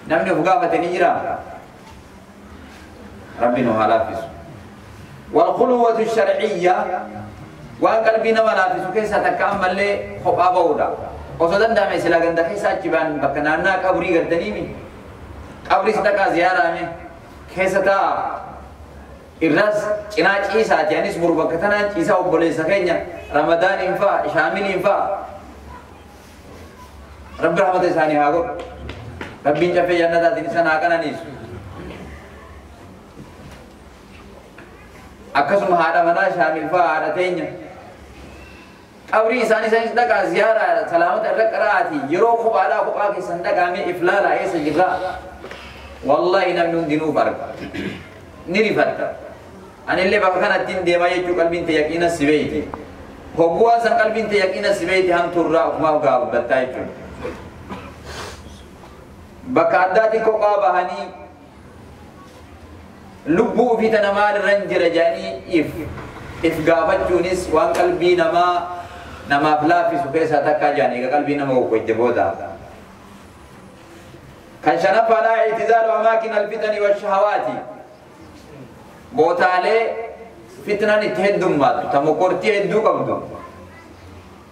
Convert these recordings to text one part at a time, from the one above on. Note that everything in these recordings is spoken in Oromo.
Namni of gaafate ni jira. Rabbi nu haa laaffisu. Walkhuluwatu sharciyya waan qalbii nama laaffisu keessaa takka ammallee kophaa ba'uudha. Osoo danda'ame silaa ganda keessa achi ba'an bakka naannaa qabrii gartaniimi. Qabrii si dhaqaa ziyaaraame keessa taa'a. Irras cinaa ciisaati anis boru bakka tanaan ciisaa obboleessa keenya Ramadaaniin fa'a Shaamiliin fa'a. Rabbi rahmata isaanii haa godhu. Rabbiin caffee jannataatiin isaan haa qananiisu. Akkasuma haadha manaa Shaamil fa'a haadha teenya. Qabrii isaanii isaanis dhaqaa ziyaaraa salaamata irra qara'aati yeroo kophaadhaa kophaa keessan dhaqaamee iflaalaa eessa jirraa. Wallaahi namni hundinuuf arga. Ni rifatta. Anillee bakka kanatti hin deemaa jechuu qalbiin ta'e yaqiina si beeyti. Hogguwaa san qalbiin ta'e yaqiina si beeyti hamtuurraa ofumaaf gaabbattaa jechuudha. Bakka addaatti kophaa bahanii lubbuu ofii tana maalirra hin jira jedhanii if gaafachuunis waan qalbii namaa namaaf laaffisu keessaa takkaa jedhan egaa qalbii nama goggoyte booda. Kan shanaffaadhaa i'tizaalu amaakin alfitani washahawaati. Bootaalee fitnaan itti heddummaattu ta mokortii hedduu qabdu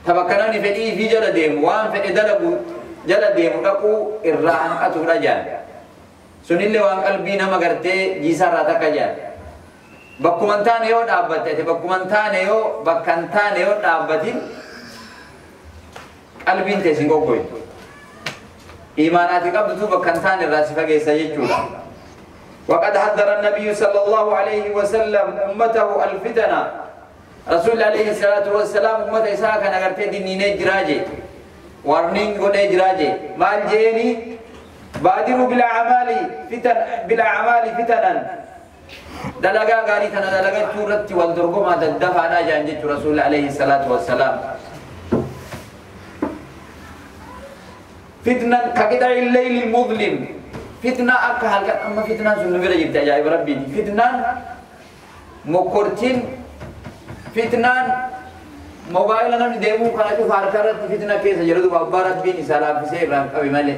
ta bakka namni fedhii fi jala deemu waan fedhe dalagu jala deemu dhaquu irraa hanqatuudha jedhan. Sunillee waan qalbii nama gartee jiisaarraa takka jedhan. Bakkuma hin taane yoo dhaabbatte ati bakkuma hin taane yoo bakka hin taane yoo dhaabbatin qalbiin tee sin goggoytu. Iimaanaati qabdutu bakka hin taane irraa si fageessa jechuudha. وقد حذر النبي صلى الله عليه وسلم أمته الفتنة. رسول عليه الصلاة والسلام أمة إساء كان أغرتي دينيني جراجي وارنين قد جراجي مال جيني بادروا بالأعمال فتن بالأعمال فتنا دلقا غاري تنا دلقا تورت والدرقما تدفع ناجا جيت رسول عليه الصلاة والسلام. فتنا كقطع الليل المظلم. فتنة أكا هلكت أما فتنة سنو بلا جبت أجائب ربي. فتنة مكورتين فتنة موبايل نمني ديمو كان أشوف هركرت فتنة كيسة جلدو بابا ربي نسالا في سير رام أبي مالي.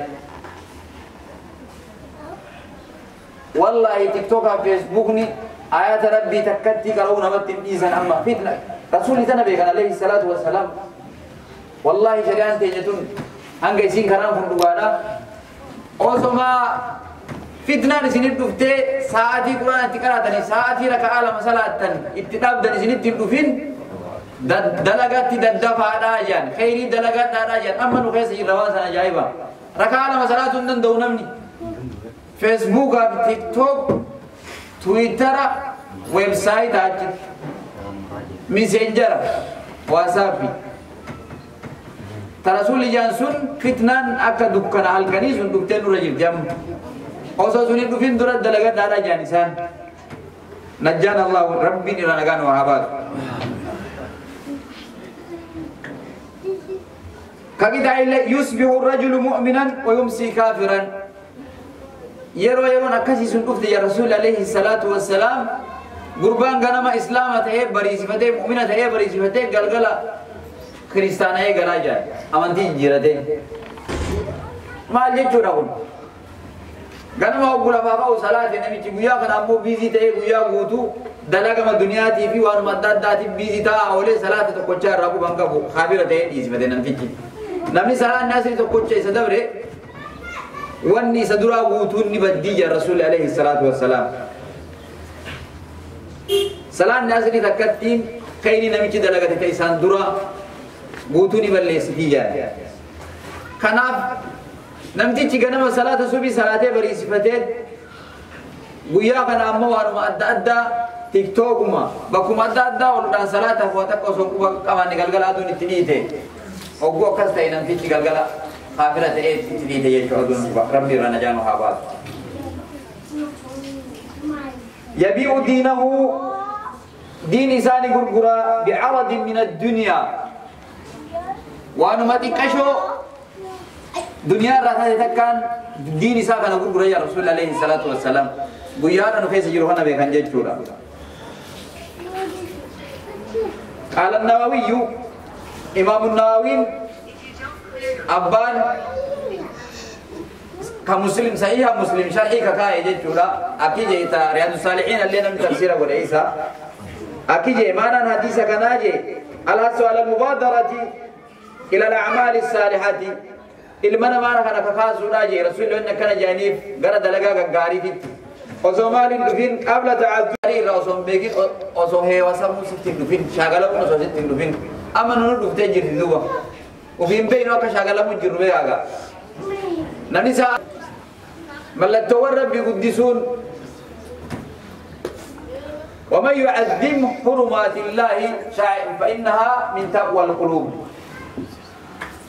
والله تيك توك فيسبوك ني آيات ربي تكتي كلو نمت إيزان أما فتنة رسول تنبي كان عليه الصلاة والسلام. والله شريان تيجتون هنگي سين كرام فندوانا osoma fitnaan isinit dhuftee sa'aatii quraana itti qaraatanii sa'aatii raka'aa lama salaattan itti dhaabdan isinitti hin dhufin dalagaatti daddafaadhaa jedhan kheyrii dalagaadhaadhaa jedhan amma nu keessa jirra waan sana ajaa'iba raka'aa lama salaatuu hin danda'u namni feesbuukaa fi tiktook tiwiitara weebsaayitaa achitti miseenjara waasaappii Tarasuul ijaan sun fitnaan akka dukkana halkanii sun dhuftee nurra jirti amma. Osoo sun hin dhufin dura dalagadhaadhaa jedhan isaan. Najjaan Allahu Rabbiin irraa nagaan waa haa baatu. Kaqitaa illee yusbihu rajulu mu'minan wa yumsii kaafiran. Yeroo yeroon akkasii sun dhufte yaa Rasuul alayhi salaatu wassalaam gurbaan ganama islaama ta'ee bariisifatee mu'mina ta'ee bariisifatee galgala kiristaana'ee galaa jira amantii jijjiiratee. Maal jechuudha kun? Ganama hogguu lafaa ka'u salaate namichi guyyaa kana ammoo biizii ta'ee guyyaa guutuu dalagama duniyaatii fi waanuma adda addaatiif biizii taa'aa oolee salaata tokkochaa irraa quban qabu kaafira ta'ee dhiisifate namtichi. Namni salaanni asii tokkocha isa dabre wanni isa duraa guutuun ni baddii jira Rasuulli alayhi salaatu wassalaam. Salaanni asii takkattiin kayni namichi dalagate ta'e isaan duraa guutuu ni balleessitii jira. Kanaaf namtichi ganama salaata subii salaatee bariisifatee guyyaa kana ammoo waanuma adda addaa tiktookuma bakkuma adda addaa ooluudhaan salaataaf waa takka osoo quba qabaanne galgala aduun itti dhiite. Hogguu akkas ta'e namtichi galgala kaafira ta'ee itti dhiite jechuudha aduun rabbi irraa najaa nu haa baasu. Yabii'u diinahu diin isaanii gurguraa bi'aradin min addunyaa. Waanuma xiqqashoo duniyaa irraa taate takkaan diin isaa kana gurgura yaa Rasuulli alayhi salaatu wassalaam. Guyyaadha nu keessa jiru kana beekan jechuudha. Qaala Nawawiyyu Imaamu Nawawiin abbaan كمسلم صحيح مسلم شرحي كاي جچودا اكي جيتا رياض الصالحين اللي نم تفسير وليس اكي جي معنى حديث كناجي الحث على المبادرة إلى الأعمال الصالحات المنا ما كان كفاسونا جي رسول الله كان جانيف غرا دلغا غاري فيت وزمال دفين قبل تعذر رسول بيجي أو هي وسمو ستين دفين شغلة نص ستين دفين أما نور دفته جري دوا وفين بينه كشغلة مجرب بيعها ننسى ملتور ربي قدسون ومن يعظم حرمات الله فإنها من تقوى القلوب.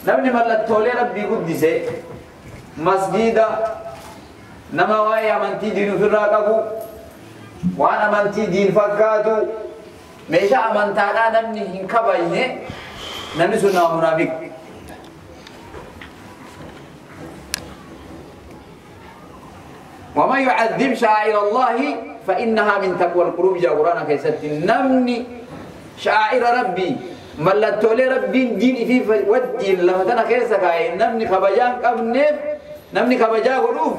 نمني ملتولي ربي قدسه مسجد نما واي أمنتي دين في الراقبو وانا أمنتي دين فكاتو ميشا أمنتانا نمني هنكبايني نمني سنة منافق. ومن يعظم شعائر الله فإنها من تقوى القلوب. جاء قرآن كيست نمني شعائر ربي ملتولي ربي دين في ودين لفتنا كيسا نمني خبجان قبنف نمني خبجا قلوب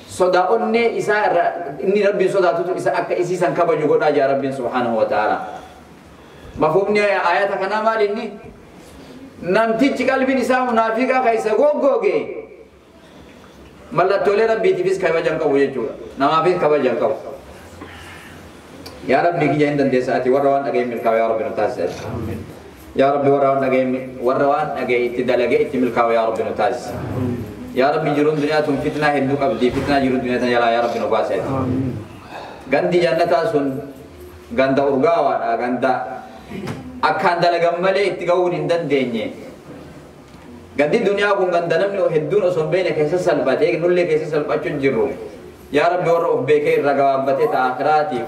صداقني إسا إني ربي صداقته إسا أكا إسيسا كبجو قد جاء ربي سبحانه وتعالى. مفهومني آياتك أنا مال إني نمتج قلبي نساء منافقة كيسا غوغوغي ملتولي ربي تفيس كبجان قبو يجولا نما فيس كبجان قبو. يا ربي كي جاين دندساتي وروان أجي ملكاو يا ربي نتاسس. يا ربي وروان أجي وروان أجي تدلجي تملكاو يا ربي نتاسس. يا ربي جرون دنيا تم فتنة هندو قبدي فتنة جرون دنيا تنجلا يا ربي نباسات. غندي جنة سن غندا أرجعوا غندا أكان دلجملي تجاون هندن ديني. غندي دنيا كون غندا نمني هندون أصلا بينك كيس سلبته نقول كيس سلبتشون جرو. يا ربي ورب بكير رجوابته تأخراتي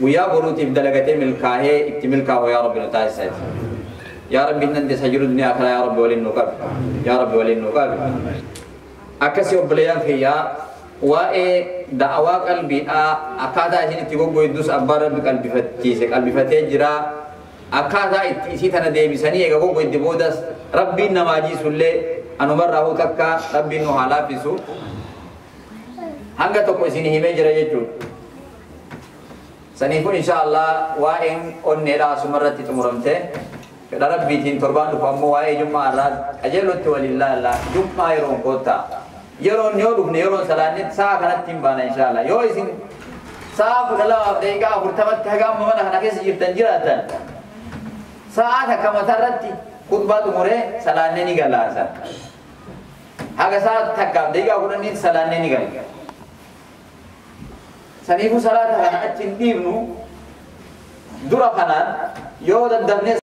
ويا بروتي بدلجته ملكاه اتملكاه يا رب نتاسس. يا ربي هندن سجر الدنيا آخرة يا رب ولي النقاب يا رب ولي النقاب. أكسي أبليان فيا وإيه دعوة قلبي أكادا إني تقول بيدوس أبارة بقلبي فتيسك قلبي فتيجرا أكادا إتيسي تنا ديبسني إيجا بيدبودس ربي نماجي سلة أنا مرة هو تكا ربي نهالا فيسو هنگا تو كويسيني همي جرا يجون سنيكون إن شاء الله وإن أني لا سمرة تمرمته ربي تين تربان فمو وإيه جمعة راد أجلت ولله لا جمعة يرون كوتا يرون يورون يرون سلانيت ساعة كانت تيمبانا إن شاء الله يو إسين ساعة كلا دقيقة فرتمت هجام منا هنا كيس جبتن جراتن ساعة كم ترتي خطبة مره سلانيني قال هذا ساعة تكام دقيقة كنا سلانيني قال سنيفو صلاة هنا أتين دينو درا خنان يو دمني.